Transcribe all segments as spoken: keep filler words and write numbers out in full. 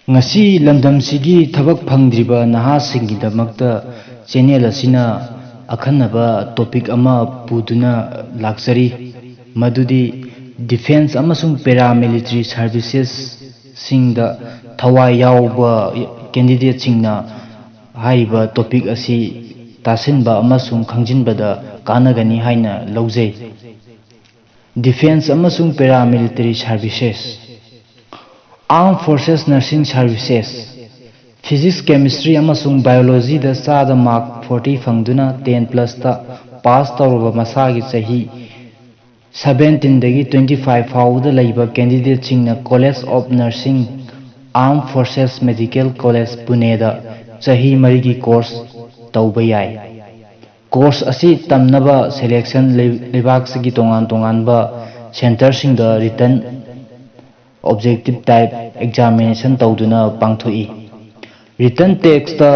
ꯉꯁꯤ ꯂꯝꯗꯝꯁꯤꯒꯤ ꯊꯕꯛ ꯐꯪꯗ꯭ꯔꯤꯕ ꯅꯍꯥꯁꯤꯡꯒꯤꯗꯃꯛꯇ ꯆꯦꯅꯦꯜ ꯑꯁꯤꯅ ꯑꯈꯟꯅꯕ ꯇꯣꯄꯤꯛ ꯑꯃ ꯄꯨꯗꯨꯅ ꯂꯥꯛꯆꯔꯤ, ꯃꯗꯨꯗꯤ ꯗꯤꯐꯦꯟꯁ ꯑꯃꯁꯨꯡ ꯄꯦꯔꯥꯃꯤꯂꯤꯇꯔꯤ ꯁꯥꯔꯚꯤꯁꯦꯁꯁꯤꯡꯗ ꯊꯋꯥꯏ ꯌꯥꯎꯕ ꯀꯦꯟꯗꯤꯗꯦꯠꯁꯤꯡꯅ ꯍꯥꯏꯔꯤꯕ ꯇꯣꯄꯤꯛ ꯑꯁꯤ ꯇꯥꯁꯤꯟꯕ ꯑꯃꯁꯨꯡ ꯈꯪꯖꯤꯟꯕꯗ ꯀꯥꯟꯅꯒꯅꯤ ꯍꯥꯏꯅ ꯂꯧꯖꯩ꯫ ꯗꯤꯐꯦꯟꯁ ꯑꯃꯁꯨꯡ paramilitary services. Armed Forces Nursing Services꯫ Physics, chemistry ꯑꯃꯁꯨꯡ ꯕꯥꯏꯑꯣꯂꯣꯖꯤꯗ ꯆꯥꯗ ꯃꯥꯔꯛ ꯐꯣꯔꯇꯤ ꯐꯪꯗꯨꯅ ꯇꯦꯟ ꯄ꯭ꯂꯁꯇ ꯄꯥꯁ ꯇꯧꯔꯕ ꯃꯁꯥꯒꯤ ꯆꯍꯤ ꯁꯕꯦꯟꯇꯤꯟꯗꯒꯤ ꯇ꯭ꯋꯦꯟꯇꯤ ꯐꯥꯏꯚ ꯐꯥꯎꯕꯗ ꯂꯩꯕ ꯀꯦꯟꯗꯤꯗꯦꯠꯁꯤꯡꯅ College of Nursing, Armed Forces Medical College, ꯄꯨꯅꯦꯗ ꯆꯍꯤ ꯃꯔꯤꯒꯤ ꯀꯣꯔꯁ ꯇꯧꯕ ꯌꯥꯏ꯫ ꯀꯣꯔꯁ ꯑꯁꯤ ꯇꯝꯅꯕ ꯁꯦꯂꯦꯛꯁꯟ ꯂꯩ-, ꯂꯩꯕꯥꯛꯁꯤꯒꯤ ꯇꯣꯉꯥꯟ ꯇꯣꯉꯥꯟꯕ ꯁꯦꯟꯇꯔꯁꯤꯡꯗ ꯔꯤꯇꯟ ꯑꯣꯕꯖꯦꯛꯇꯤꯚ ꯇꯥꯏꯞ ꯑꯦꯛꯖꯥꯃꯤꯅꯦꯁꯟ ꯇꯧꯗꯨꯅ ꯄꯥꯡꯊꯣꯛꯏ꯫ ꯔꯤꯇꯟ ꯇꯦꯁꯇ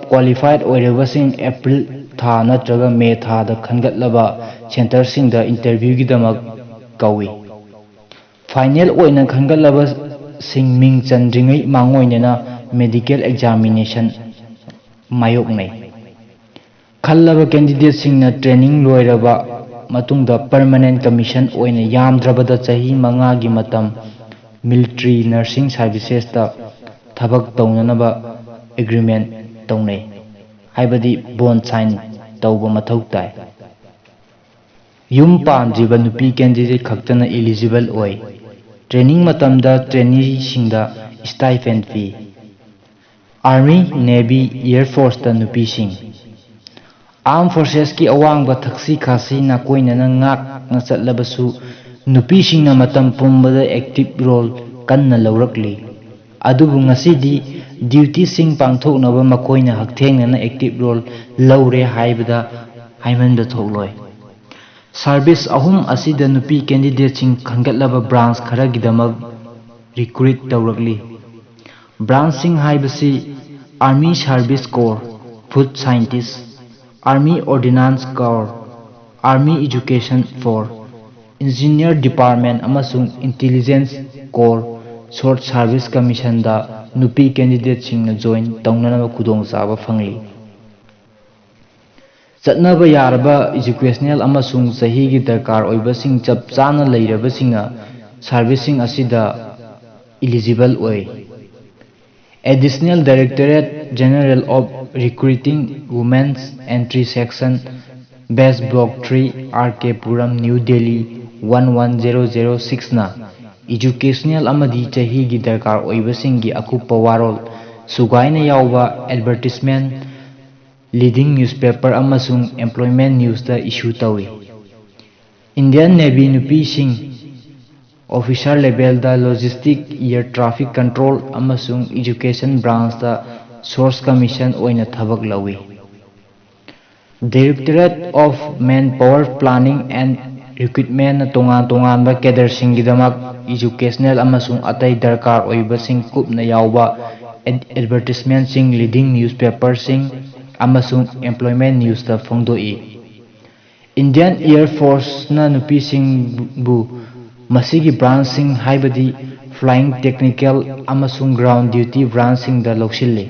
ꯀ꯭ꯋꯥꯂꯤꯐꯥꯏꯗ ꯑꯣꯏꯔꯕꯁꯤꯡ ꯑꯦꯄ꯭ꯔꯤꯜ ꯊꯥ ꯅꯠꯇ꯭ꯔꯒ ꯃꯦ ꯊꯥꯗ ꯈꯟꯒꯠꯂꯕ ꯁꯦꯟꯇꯔꯁꯤꯡꯗ ꯏꯟꯇꯔꯚ꯭ꯌꯨꯒꯤꯗꯃꯛ ꯀꯧꯏ꯫ ꯐꯥꯏꯅꯦꯜ ꯑꯣꯏꯅ ꯈꯟꯒꯠꯂꯕꯁꯤꯡ ꯃꯤꯡ ꯆꯟꯗ꯭ꯔꯤꯉꯩ ꯃꯥꯡꯑꯣꯏꯅꯅ ꯃꯦꯗꯤꯀꯦꯜ ꯑꯦꯛꯖꯥꯃꯤꯅꯦꯁꯟ ꯃꯥꯌꯣꯛꯅꯩ꯫ ꯈꯜꯂꯕ ꯀꯦꯟꯗꯤꯗꯦꯠꯁꯤꯡꯅ ꯇ꯭ꯔꯦꯅꯤꯡ ꯂꯣꯏꯔꯕ ꯃꯇꯨꯡꯗ ꯄꯔꯃꯅꯦꯟ ꯀꯃꯤꯁꯟ ꯑꯣꯏꯅ ꯌꯥꯝꯗ꯭ꯔꯕꯗ ꯆꯍꯤ ꯃꯉꯥꯒꯤ ꯃꯇꯝ ꯃꯤꯂꯤꯇꯔꯤ ꯅꯔꯁꯤꯡ ꯁꯥꯔꯚꯤꯁꯦꯁꯇ ꯊꯕꯛ ꯇꯧꯅꯅꯕ ꯑꯦꯒ꯭ꯔꯤꯃꯦꯟ ꯇꯧꯅꯩ, ꯍꯥꯏꯕꯗꯤ ꯕꯣꯟ ꯁꯥꯏꯟ ꯇꯧꯕ ꯃꯊꯧ ꯇꯥꯏ꯫ ꯌꯨꯝ ꯄꯥꯟꯗ꯭ꯔꯤꯕ ꯅꯨꯄꯤ ꯀꯦꯟꯗꯤꯗꯦꯠ ꯈꯛꯇꯅ ꯏꯂꯤꯖꯤꯕꯜ ꯑꯣꯏ꯫ ꯇ꯭ꯔꯦꯅꯤꯡ ꯃꯇꯝꯗ ꯇ꯭ꯔꯦꯅꯤꯁꯤꯡꯗ ꯁ꯭ꯇꯥꯏꯐꯦꯟ ꯄꯤ꯫ ꯑꯥꯔꯃꯤ, ꯅꯦꯚꯤ, ꯑꯦꯌꯔ ꯐꯣꯔꯁꯇ ꯅꯨꯄꯤꯁꯤꯡ꯫ ꯑꯥꯔꯝ ꯐꯣꯔꯁꯦꯁꯀꯤ ꯑꯋꯥꯡꯕ ꯊꯛꯁꯤ ꯈꯥꯁꯤ ꯅꯥꯀꯣꯏꯅꯅ ꯉꯥꯛꯅ ꯆꯠꯂꯕꯁꯨ, ꯅꯨꯄꯤꯁꯤꯡꯅ ꯃꯇꯝ ꯄꯨꯝꯕꯗ ꯑꯦꯛꯇꯤꯚ ꯔꯣꯜ ꯀꯟꯅ ꯂꯧꯔꯛꯂꯤ꯫ ꯑꯗꯨꯕꯨ ꯉꯁꯤꯗꯤ ꯗ꯭ꯌꯨꯇꯤꯁꯤꯡ ꯄꯥꯡꯊꯣꯛꯅꯕ ꯃꯈꯣꯏꯅ ꯍꯛꯊꯦꯡꯅꯅ ꯑꯦꯛꯇꯤꯚ ꯔꯣꯜ ꯂꯧꯔꯦ ꯍꯥꯏꯕꯗ ꯍꯥꯏꯃꯟꯕ ꯊꯣꯛꯂꯣꯏ꯫ ꯁꯥꯔꯚꯤꯁ ꯑꯍꯨꯝ ꯑꯁꯤꯗ ꯅꯨꯄꯤ ꯀꯦꯟꯗꯤꯗꯦꯠꯁꯤꯡ ꯈꯟꯒꯠꯂꯕ ꯕ꯭ꯔꯥꯟꯁ ꯈꯔꯒꯤꯗꯃꯛ ꯔꯤꯀ꯭ꯔꯨꯏꯠ ꯇꯧꯔꯛꯂꯤ꯫ ꯕ꯭ꯔꯥꯟꯁꯁꯤꯡ ꯍꯥꯏꯕꯁꯤ Army Service Corps, Food Scientist, Army Ordnance Corps, Army Education Force, Engineer Department ꯑꯃꯁꯨꯡ Intelligence Corps, Short Service Commissionꯗ ꯅꯨꯄꯤ candidateꯁꯤꯡꯅ join ꯇꯧꯅꯅꯕ ꯈꯨꯗꯣꯡꯆꯥꯕ ꯐꯪꯂꯤ꯫ ꯆꯠꯅꯕ ꯌꯥꯔꯕ educational ꯑꯃꯁꯨꯡ ꯆꯍꯤꯒꯤ ꯗꯔꯀꯥꯔ ꯑꯣꯏꯕꯁꯤꯡ ꯆꯞ ꯆꯥꯅ ꯂꯩꯔꯕꯁꯤꯡꯅ serviceꯁꯤꯡ ꯑꯁꯤꯗ eligible ꯑꯣꯏ꯫ Additional Directorate General of Recruiting, Women's Entry Section, West Block three, R K Puram, New Delhi one one zero zero sixꯅ educational ꯑꯃꯗꯤ ꯆꯍꯤꯒꯤ ꯗꯔꯀꯥꯔ ꯑꯣꯏꯕꯁꯤꯡꯒꯤ ꯑꯀꯨꯞꯄ ꯋꯥꯔꯣꯜ ꯁꯨꯒꯥꯏꯅ ꯌꯥꯎꯕ advertisement leading newspaper ꯑꯃꯁꯨꯡ employment newsꯇ issue ꯇꯧꯏ꯫ Indian Navy ꯅꯨꯄꯤꯁꯤꯡ officer levelꯗ logistic, air traffic control ꯑꯃꯁꯨꯡ education branchꯇ source commission ꯑꯣꯏꯅ ꯊꯕꯛ ꯂꯧꯏ꯫ Directorate of Manpower Planning and Recruitmentꯅ ꯇꯣꯉꯥꯟ ꯇꯣꯉꯥꯟꯕ cadreꯁꯤꯡꯒꯤꯗꯃꯛ educational ꯑꯃꯁꯨꯡ ꯑꯇꯩ ꯗꯔꯀꯥꯔ ꯑꯣꯏꯕꯁꯤꯡ ꯀꯨꯞꯅ ꯌꯥꯎꯕ ad-, advertisementꯁꯤꯡ leading newspaperꯁꯤꯡ ꯑꯃꯁꯨꯡ employment newsꯇ ꯐꯣꯡꯗꯣꯛꯏ꯫ Indian Air Forceꯅ ꯅꯨꯄꯤꯁꯤꯡꯕꯨ ꯃꯁꯤꯒꯤ branchꯁꯤꯡ ꯍꯥꯏꯕꯗꯤ flying, technical ꯑꯃꯁꯨꯡ ground duty branchꯁꯤꯡꯗ ꯂꯧꯁꯤꯜꯂꯤ꯫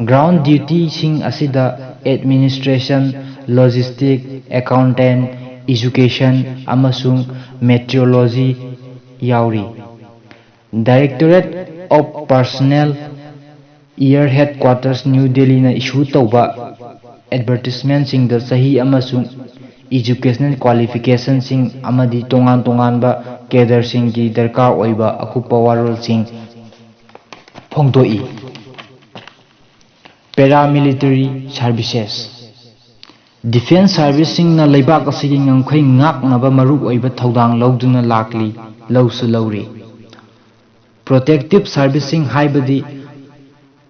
Ground dutyꯁꯤꯡ ꯑꯁꯤꯗ administration, logistic, accountant, education ꯑꯃꯁꯨꯡ meteorology ꯌꯥꯎꯔꯤ꯫ Directorate of Personnel, Air Headquarters, New Delhiꯅ issue ꯇꯧꯕ advertisementꯁꯤꯡꯗ ꯆꯍꯤ ꯑꯃꯁꯨꯡ educational qualificationꯁꯤꯡ ꯑꯃꯗꯤ ꯇꯣꯉꯥꯟ ꯇꯣꯉꯥꯟꯕ cadreꯁꯤꯡꯒꯤ ꯗꯔꯀꯥꯔ ꯑꯣꯏꯕ ꯑꯀꯨꯞꯄ ꯋꯥꯔꯣꯜꯁꯤꯡ ꯐꯣꯡꯗꯣꯛꯏ꯫ Paramilitary Services꯫ Defence serviceꯁꯤꯡꯅ ꯂꯩꯕꯥꯛ ꯑꯁꯤꯒꯤ ꯉꯝꯈꯩ ꯉꯥꯛꯅꯕ ꯃꯔꯨꯑꯣꯏꯕ ꯊꯧꯗꯥꯡ ꯂꯧꯗꯨꯅ ꯂꯥꯛꯂꯤ, ꯂꯧꯁꯨ ꯂꯧꯔꯤ꯫ Protective serviceꯁꯤꯡ ꯍꯥꯏꯕꯗꯤ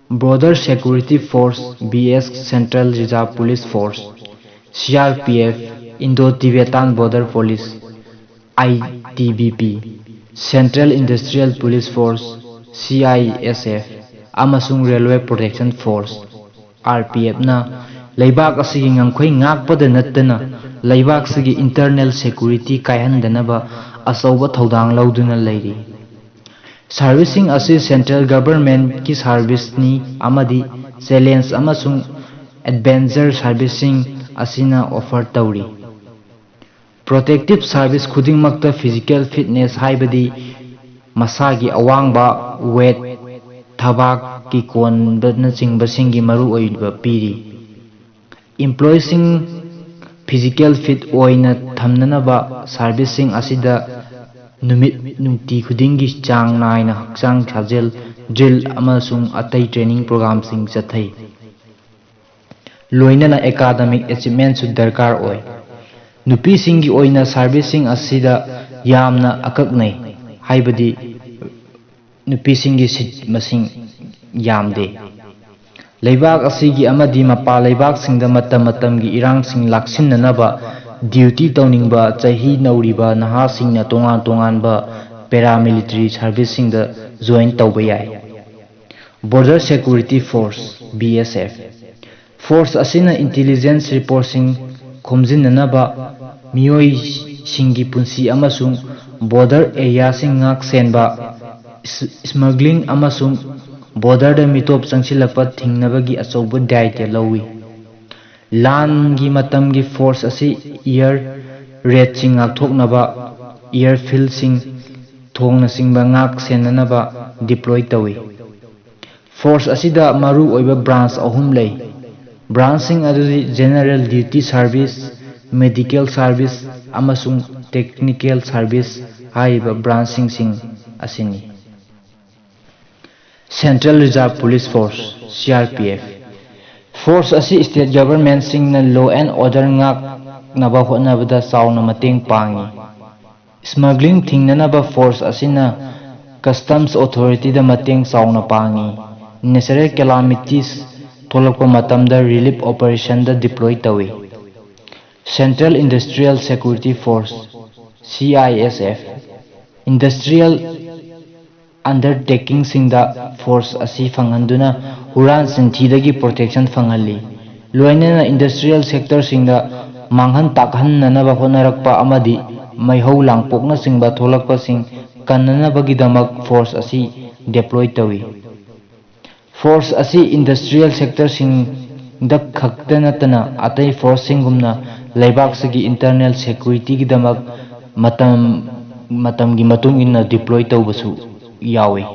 Border Security Force, B S, Central Reserve Police Force, C R P F, Indo-Tibetan Border Police, I T B P, Central Industrial Police Force, C I S F, ꯑꯃꯁꯨꯡ Railway Protection Force, R P Fꯅ ꯂꯩꯕꯥꯛ ꯑꯁꯤꯒꯤ ꯉꯝꯈꯩ ꯉꯥꯛꯄꯗ ꯅꯠꯇꯅ ꯂꯩꯕꯥꯛꯁꯤꯒꯤ internal security ꯀꯥꯏꯍꯟꯗꯅꯕ ꯑꯆꯧꯕ ꯊꯧꯗꯥꯡ ꯂꯧꯗꯨꯅ ꯂꯩꯔꯤ꯫ Servicing ꯑꯁꯤ central governmentꯀꯤ serviceꯅꯤ ꯑꯃꯗꯤ challenge ꯑꯃꯁꯨꯡ adventure servicing ꯑꯁꯤꯅ offer ꯇꯧꯔꯤ꯫ Protective service ꯈꯨꯗꯤꯡꯃꯛꯇ physical fitness, ꯍꯥꯏꯕꯗꯤ ꯃꯁꯥꯒꯤ ꯑꯋꯥꯡꯕ weight, ꯊꯕꯥꯛꯀꯤ ꯀꯣꯟꯕꯅꯆꯤꯡꯕꯁꯤꯡꯒꯤ ꯃꯔꯨꯑꯣꯏꯕ ꯄꯤꯔꯤ꯫ Employeeꯁꯤꯡ physical fit ꯑꯣꯏꯅ ꯊꯝꯅꯅꯕ serviceꯁꯤꯡ ꯑꯁꯤꯗ ꯅꯨꯃꯤꯠ ꯅꯨꯡꯇꯤ ꯈꯨꯗꯤꯡꯒꯤ ꯆꯥꯡ ꯅꯥꯏꯅ ꯍꯛꯆꯥꯡ ꯁꯥꯖꯦꯜ drill ꯑꯃꯁꯨꯡ ꯑꯇꯩ training programꯁꯤꯡ ꯆꯠꯊꯩ꯫ ꯂꯣꯏꯅꯅ academic achievementꯁꯨ ꯗꯔꯀꯥꯔ ꯑꯣꯏ꯫ ꯅꯨꯄꯤꯁꯤꯡꯒꯤ ꯑꯣꯏꯅ serviceꯁꯤꯡ ꯑꯁꯤꯗ ꯌꯥꯝꯅ ꯑꯀꯛꯅꯩ, ꯍꯥꯏꯕꯗꯤ ꯅꯨꯄꯤꯁꯤꯡꯒꯤ seat ꯃꯁꯤꯡ ꯌꯥꯝꯗꯦ꯫ ꯂꯩꯕꯥꯛ ꯑꯁꯤꯒꯤ ꯑꯃꯗꯤ ꯃꯄꯥꯟ ꯂꯩꯕꯥꯛꯁꯤꯡꯗ ꯃꯇꯝ ꯃꯇꯝꯒꯤ ꯏꯔꯥꯡꯁꯤꯡ ꯂꯥꯛꯁꯤꯟꯅꯅꯕ duty ꯇꯧꯅꯤꯡꯕ ꯆꯍꯤ ꯅꯧꯔꯤꯕ ꯅꯍꯥꯁꯤꯡꯅ ꯇꯣꯉꯥꯟ ꯇꯣꯉꯥꯟꯕ paramilitary serviceꯁꯤꯡꯗ join ꯇꯧꯕ ꯌꯥꯏ꯫ Border Security Force, B S F꯫ Force ꯑꯁꯤꯅ intelligence reportꯁꯤꯡ ꯈꯣꯝꯖꯤꯟꯅꯅꯕ, ꯃꯤꯑꯣꯏꯁꯤꯡꯒꯤ ꯄꯨꯟꯁꯤ ꯑꯃꯁꯨꯡ border areaꯁꯤꯡ ꯉꯥꯛ ꯁꯦꯟꯕ, ꯏꯁ-, smuggling ꯑꯃꯁꯨꯡ borderꯗ ꯃꯤꯇꯣꯞ ꯆꯪꯁꯤꯜꯂꯛꯄ ꯊꯤꯡꯅꯕꯒꯤ ꯑꯆꯧꯕ ꯗꯥꯏꯇ꯭ꯌ ꯂꯧꯏ꯫ ꯂꯥꯟꯒꯤ ꯃꯇꯝꯒꯤ force ꯑꯁꯤ air raidꯁꯤꯡ ꯉꯥꯛꯊꯣꯛꯅꯕ, airfieldꯁꯤꯡ, ꯊꯣꯡꯅꯆꯤꯡꯕ ꯉꯥꯛ ꯁꯦꯟꯅꯅꯕ deploy ꯇꯧꯏ꯫ Force ꯑꯁꯤꯗ ꯃꯔꯨ ꯑꯣꯏꯕ branch ꯑꯍꯨꯝ ꯂꯩ꯫ Branchꯁꯤꯡ ꯑꯗꯨꯗꯤ General Duty Service, Medical Service ꯑꯃꯁꯨꯡ Technical Service ꯍꯥꯏꯔꯤꯕ branchꯁꯤꯡ ꯑꯁꯤꯅꯤ꯫ Central Reserve Police Force, C R P F꯫ Force ꯑꯁꯤ state governmentꯁꯤꯡꯅ law and order ꯉꯥꯛꯅꯕ ꯍꯣꯠꯅꯕꯗ ꯆꯥꯎꯅ ꯃꯇꯦꯡ ꯄꯥꯡꯏ꯫ Smuggling ꯊꯤꯡꯅꯅꯕ force ꯑꯁꯤꯅ customs authorityꯗ ꯃꯇꯦꯡ ꯆꯥꯎꯅ ꯄꯥꯡꯏ꯫ Natural calamities ꯊꯣꯛꯂꯛꯄ ꯃꯇꯝꯗ relief operationꯗ deploy ꯇꯧꯏ꯫ Central Industrial Security Force, C I S F, industrial undertakingꯁꯤꯡꯗ force ꯑꯁꯤ ꯐꯪꯍꯟꯗꯨꯅ ꯍꯨꯔꯥꯟ ꯆꯤꯟꯊꯤꯗꯒꯤ protection ꯐꯪꯍꯜꯂꯤ꯫ ꯂꯣꯏꯅꯅ industrial sectorꯁꯤꯡꯗ ꯃꯥꯡꯍꯟ ꯇꯥꯛꯍꯟꯅꯅꯕ ꯍꯣꯠꯅꯔꯛꯄ ꯑꯃꯗꯤ ꯃꯩꯍꯧ ꯂꯥꯡꯄꯣꯛꯅꯆꯤꯡꯕ ꯊꯣꯛꯂꯛꯄꯁꯤꯡ ꯀꯟꯅꯅꯕꯒꯤꯗꯃꯛ ꯐꯣꯔꯁ ꯑꯁꯤ ꯗꯤꯄ꯭ꯂꯣꯏ ꯇꯧꯏ꯫ ꯐꯣꯔꯁ ꯑꯁꯤ ꯏꯟꯗꯁꯇ꯭ꯔꯤꯌꯦꯜ ꯁꯦꯛꯇꯔꯁꯤꯡꯗ ꯈꯛꯇ ꯅꯠꯇꯅ ꯑꯇꯩ ꯐꯣꯔꯁꯁꯤꯡꯒꯨꯝꯅ ꯂꯩꯕꯥꯛꯁꯤꯒꯤ ꯏꯟꯇꯔꯅꯦꯜ ꯁꯦꯀ꯭ꯌꯨꯔꯤꯇꯤꯒꯤꯗꯃꯛ ꯃꯇꯝ ꯃꯇꯝꯒꯤ ꯃꯇꯨꯡ ꯏꯟꯅ ꯗꯤꯄ꯭ꯂꯣꯏ ꯇꯧꯕꯁꯨ ꯌꯥꯎꯏ꯫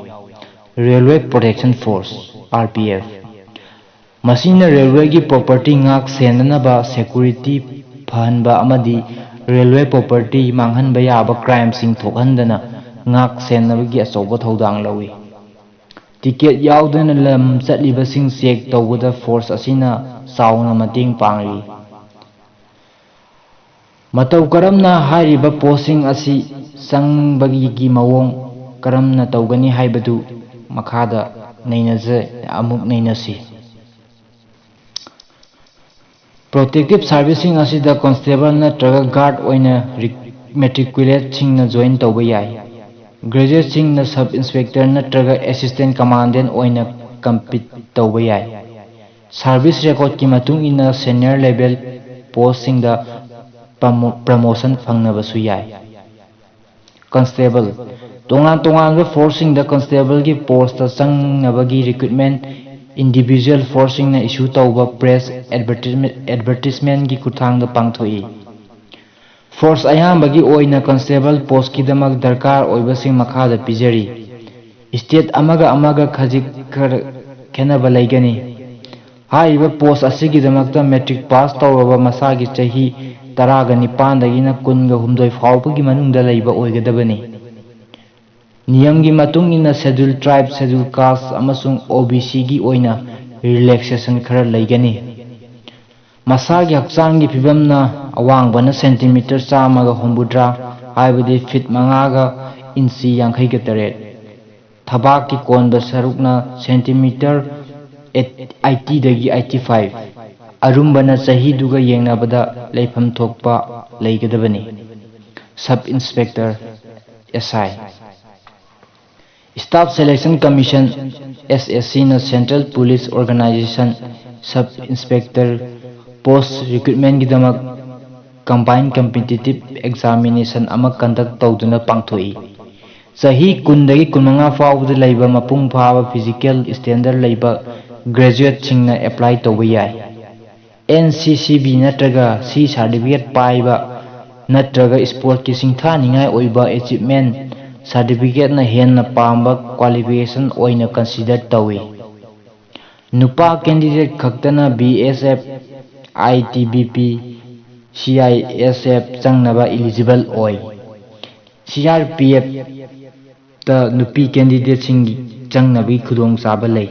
Railway Protection Force, R P F꯫ ꯃꯁꯤꯅ ꯔꯦꯜꯋꯦꯒꯤ ꯄ꯭ꯔꯣꯄꯔꯇꯤ ꯉꯥꯛ ꯁꯦꯟꯅꯅꯕ, ꯁꯦꯀ꯭ꯌꯨꯔꯤꯇꯤ ꯐꯍꯟꯕ ꯑꯃꯗꯤ ꯔꯦꯜꯋꯦ ꯄ꯭ꯔꯣꯄꯔꯇꯤ ꯃꯥꯡꯍꯟꯕ ꯌꯥꯕ ꯀ꯭ꯔꯥꯏꯝꯁꯤꯡ ꯊꯣꯛꯍꯟꯗꯅ ꯉꯥꯛ ꯁꯦꯟꯅꯕꯒꯤ ꯑꯆꯧꯕ ꯊꯧꯗꯥꯡ ꯂꯧꯏ꯫ ꯇꯤꯀꯦꯠ ꯌꯥꯎꯗꯅ ꯂꯝ ꯆꯠꯂꯤꯕꯁꯤꯡ ꯆꯦꯛ ꯇꯧꯕꯗ ꯐꯣꯔꯁ ꯑꯁꯤꯅ ꯆꯥꯎꯅ ꯃꯇꯦꯡ ꯄꯥꯡꯂꯤ꯫ ꯃꯇꯧ ꯀꯔꯝꯅ ꯍꯥꯏꯔꯤꯕ ꯄꯣꯁꯁꯤꯡ ꯑꯁꯤ ꯆꯪꯕꯒꯤ ꯃꯑꯣꯡ ꯀꯔꯝꯅ ꯇꯧꯒꯅꯤ ꯍꯥꯏꯕꯗꯨ ꯃꯈꯥꯗ ꯅꯩꯅꯖ-, ꯑꯃꯨꯛ ꯅꯩꯅꯁꯤ꯫ ꯄ꯭ꯔꯣꯇꯦꯛꯇꯤꯚ ꯁꯥꯔꯚꯤꯁꯁꯤꯡ ꯑꯁꯤꯗ ꯀꯣꯟꯁꯇꯦꯕꯜ ꯅꯠꯇ꯭ꯔꯒ ꯒꯥꯔꯗ ꯑꯣꯏꯅ ꯔꯤ-, ꯃꯦꯇ꯭ꯔꯤꯀꯨꯂꯦꯠꯁꯤꯡꯅ ꯖꯣꯏꯟ ꯇꯧꯕ ꯌꯥꯏ꯫ ꯒ꯭ꯔꯦꯖꯨꯑꯦꯠꯁꯤꯡꯅ ꯁꯕ ꯏꯟꯁꯄꯦꯛꯇꯔ ꯅꯠꯇ꯭ꯔꯒ ꯑꯦꯁꯤꯁꯇꯦꯟ ꯀꯃꯥꯟꯗꯦꯟ ꯑꯣꯏꯅ ꯀꯝꯄꯤꯠ ꯇꯧꯕ ꯌꯥꯏ꯫ ꯁꯥꯔꯚꯤꯁ ꯔꯦꯀꯣꯔꯗꯀꯤ ꯃꯇꯨꯡ ꯏꯟꯅ ꯁꯦꯅꯤꯌꯔ ꯂꯦꯚꯦꯜ ꯄꯣꯁꯁꯤꯡꯗ ꯄ꯭ꯔꯃꯣ-, ꯄ꯭ꯔꯃꯣꯁꯟ ꯐꯪꯅꯕꯁꯨ ꯌꯥꯏ꯫ ꯀꯟꯁꯇꯦꯕꯜ꯫ ꯇꯣꯉꯥꯟ ꯇꯣꯉꯥꯟꯕ ꯐꯣꯔꯁꯁꯤꯡꯗ ꯀꯟꯁꯇꯦꯕꯜꯒꯤ ꯄꯣꯁꯇ ꯆꯪꯅꯕꯒꯤ ꯔꯤꯀ꯭ꯔꯨꯠꯃꯦꯟ ꯏꯟꯗꯤꯚꯤꯖꯨꯋꯦꯜ ꯐꯣꯔꯁꯁꯤꯡꯅ ꯏꯁꯨ ꯇꯧꯕ ꯄ꯭ꯔꯦꯁ ꯑꯦꯗꯚꯔꯇꯤꯖꯃꯦꯟ-, ꯑꯦꯗꯚꯔꯇꯤꯖꯃꯦꯟꯒꯤ ꯈꯨꯠꯊꯥꯡꯗ ꯄꯥꯡꯊꯣꯛꯏ꯫ ꯐꯣꯔꯁ ꯑꯌꯥꯝꯕꯒꯤ ꯑꯣꯏꯅ ꯀꯟꯁꯇꯦꯕꯜ ꯄꯣꯁꯀꯤꯗꯃꯛ ꯗꯔꯀꯥꯔ ꯑꯣꯏꯕꯁꯤꯡ ꯃꯈꯥꯗ ꯄꯤꯖꯔꯤ꯫ ꯁ꯭ꯇꯦꯠ ꯑꯃꯒ ꯑꯃꯒ ꯈꯖꯤꯛ ꯈꯔ ꯈꯦꯠꯅꯕ ꯂꯩꯒꯅꯤ꯫ ꯍꯥꯏꯔꯤꯕ ꯄꯣꯁ ꯑꯁꯤꯒꯤꯗꯃꯛꯇ ꯃꯦꯇ꯭ꯔꯤꯛ ꯄꯥꯁ ꯇꯧꯔꯕ, ꯃꯁꯥꯒꯤ ꯆꯍꯤ ꯇꯔꯥꯒ ꯅꯤꯄꯥꯟꯗꯒꯤꯅ ꯀꯨꯟꯒ ꯍꯨꯝꯗꯣꯏ ꯐꯥꯎꯕꯒꯤ ꯃꯅꯨꯡꯗ ꯂꯩꯕ ꯑꯣꯏꯒꯗꯕꯅꯤ꯫ ꯅꯤꯌꯝꯒꯤ ꯃꯇꯨꯡ ꯏꯟꯅ ꯁꯦꯗ꯭ꯌꯨꯜ ꯇ꯭ꯔꯥꯏꯕ, ꯁꯦꯗ꯭ꯌꯨꯜ ꯀꯥꯁ ꯑꯃꯁꯨꯡ ꯑꯣ ꯕꯤ ꯁꯤꯒꯤ ꯑꯣꯏꯅ ꯔꯤꯂꯦꯛꯁꯦꯁꯟ ꯈꯔ ꯂꯩꯒꯅꯤ꯫ ꯃꯁꯥꯒꯤ ꯍꯛꯆꯥꯡꯒꯤ ꯐꯤꯕꯝꯅ ꯑꯋꯥꯡꯕꯅ ꯁꯦꯟꯇꯤꯃꯤꯇꯔ ꯆꯥꯝꯃꯒ ꯍꯨꯝꯐꯨꯇꯔꯥ, ꯍꯥꯏꯕꯗꯤ ꯐꯤꯠ ꯃꯉꯥꯒ ꯏꯟꯆꯤ ꯌꯥꯡꯈꯩꯒ ꯇꯔꯦꯠ, ꯊꯕꯥꯛꯀꯤ ꯀꯣꯟꯕ ꯁꯔꯨꯛꯅ ꯁꯦꯟꯇꯤꯃꯤꯇꯔ ꯑꯩꯠꯇꯤꯗꯒꯤ ꯑꯩꯠꯇꯤ ꯐꯥꯏꯚ, ꯑꯔꯨꯝꯕꯅ ꯆꯍꯤꯗꯨꯒ ꯌꯦꯡꯅꯕꯗ ꯂꯩꯐꯝ ꯊꯣꯛꯄ ꯂꯩꯒꯗꯕꯅꯤ꯫ ꯁꯕ ꯏꯟꯁꯄꯦꯛꯇꯔ, ꯑꯦꯁ ꯑꯥꯏ꯫ Staff Selection Commission, S S C ꯅ Central Police Organization Sub Inspector post recruitment ꯒꯤꯗꯃꯛ combined competitive examination ꯑꯃ conduct ꯇꯧꯗꯨꯅ ꯄꯥꯡꯊꯣꯛꯏ꯫ ꯆꯍꯤ ꯀꯨꯟꯗꯒꯤ ꯀꯨꯟꯃꯉꯥ ꯐꯥꯎꯕꯗ ꯂꯩꯕ ꯃꯄꯨꯡ ꯐꯥꯕ physical standard ꯂꯩꯕ graduateꯁꯤꯡꯅ apply ꯇꯧꯕ ꯌꯥꯏ꯫ N C C B ꯅꯠꯇ꯭ꯔꯒ C certificate ꯄꯥꯏꯕ ꯅꯠꯇ꯭ꯔꯒ sportꯀꯤ ꯁꯤꯡꯊꯥꯅꯤꯡꯉꯥꯏ ꯑꯣꯏꯕ achievement certificateꯅ ꯍꯦꯟꯅ ꯄꯥꯝꯕ qualification ꯑꯣꯏꯅ consider ꯇꯧꯏ꯫ ꯅꯨꯄꯥ candidate ꯈꯛꯇꯅ B S F, I T B P, C I S F ꯆꯪꯅꯕ eligible ꯑꯣꯏ꯫ C R P Fꯇ ꯅꯨꯄꯤ candidateꯁꯤꯡ ꯆꯪꯅꯕꯒꯤ ꯈꯨꯗꯣꯡꯆꯥꯕ ꯂꯩ꯫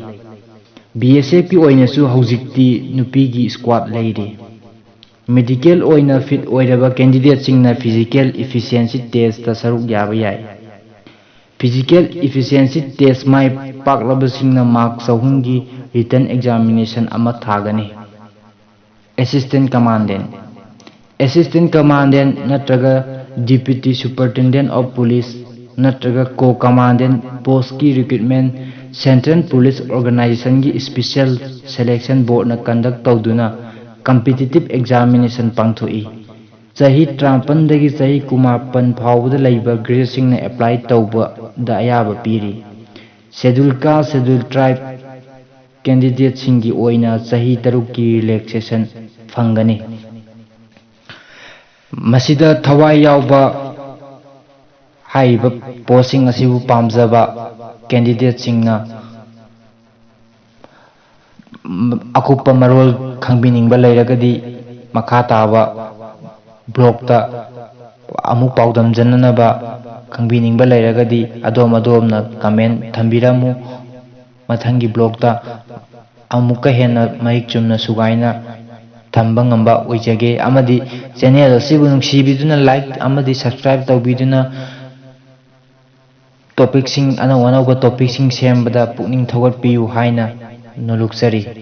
B S Fꯀꯤ ꯑꯣꯏꯅꯁꯨ ꯍꯧꯖꯤꯛꯇꯤ ꯅꯨꯄꯤꯒꯤ squad ꯂꯩꯔꯤ꯫ Medical ꯑꯣꯏꯅ fit ꯑꯣꯏꯔꯕ candidateꯁꯤꯡꯅ physical efficiency testꯇ ꯁꯔꯨꯛ ꯌꯥꯕ ꯌꯥꯏ꯫ Physical efficiency test ꯃꯥꯏ ꯄꯥꯛꯂꯕꯁꯤꯡꯅ mark ꯆꯍꯨꯝꯒꯤ written examination ꯑꯃ ꯊꯥꯒꯅꯤ꯫ Assistant Commandant, Assistant Commandant ꯅꯠꯇ꯭ꯔꯒ Deputy Superintendent of Police ꯅꯠꯇ꯭ꯔꯒ Co-Commandant postꯀꯤ recruitment Central Police Organizationꯒꯤ Special Selection Boardꯅ conduct ꯇꯧꯗꯨꯅ competitive examination ꯄꯥꯡꯊꯣꯛꯏ꯫ ꯆꯍꯤ ꯇꯔꯥꯃꯥꯄꯟꯗꯒꯤ ꯆꯍꯤ ꯀꯨꯟꯃꯥꯄꯟ ꯐꯥꯎꯕꯗ ꯂꯩꯕ graduateꯁꯤꯡꯅ apply ꯇꯧꯕꯗ ꯑꯌꯥꯕ ꯄꯤꯔꯤ꯫ Scheduled Caste, Scheduled Tribe candidateꯁꯤꯡꯒꯤ ꯑꯣꯏꯅ ꯆꯍꯤ ꯇꯔꯨꯛꯀꯤ relaxation ꯐꯪꯒꯅꯤ꯫ ꯃꯁꯤꯗ ꯊꯋꯥꯏ ꯌꯥꯎꯕ ꯍꯥꯏꯔꯤꯕ postꯁꯤꯡ ꯑꯁꯤꯕꯨ ꯄꯥꯝꯖꯕ candidateꯁꯤꯡꯅ ꯑꯀꯨꯞꯄ ꯃꯔꯣꯜ ꯈꯪꯕꯤꯅꯤꯡꯕ ꯂꯩꯔꯒꯗꯤ ꯃꯈꯥ ꯇꯥꯕ blogꯇ ꯑꯃꯨꯛ ꯄꯥꯎꯗꯝꯖꯅꯅꯕ ꯈꯪꯕꯤꯅꯤꯡꯕ ꯂꯩꯔꯒꯗꯤ ꯑꯗꯣꯝ ꯑꯗꯣꯝꯅ comment ꯊꯝꯕꯤꯔꯝꯃꯨ꯫ ꯃꯊꯪꯒꯤ blogꯇ ꯑꯃꯨꯛꯀ ꯍꯦꯟꯅ ꯃꯔꯤꯛ ꯆꯨꯝꯅ ꯁꯨꯒꯥꯏꯅ ꯊꯝꯕ ꯉꯝꯕ ꯑꯣꯏꯖꯒꯦ꯫ ꯑꯃꯗꯤ channel ꯑꯁꯤꯕꯨ ꯅꯨꯡꯁꯤꯕꯤꯗꯨꯅ like ꯑꯃꯗꯤ subscribe ꯇꯧꯕꯤꯗꯨꯅ topicꯁꯤꯡ, ꯑꯅꯧ ꯑꯅꯧꯕ topicꯁꯤꯡ ꯁꯦꯝꯕꯗ ꯄꯨꯛꯅꯤꯡ ꯊꯧꯒꯠꯄꯤꯌꯨ ꯍꯥꯏꯅ ꯅꯣꯂꯨꯛꯆꯔꯤ꯫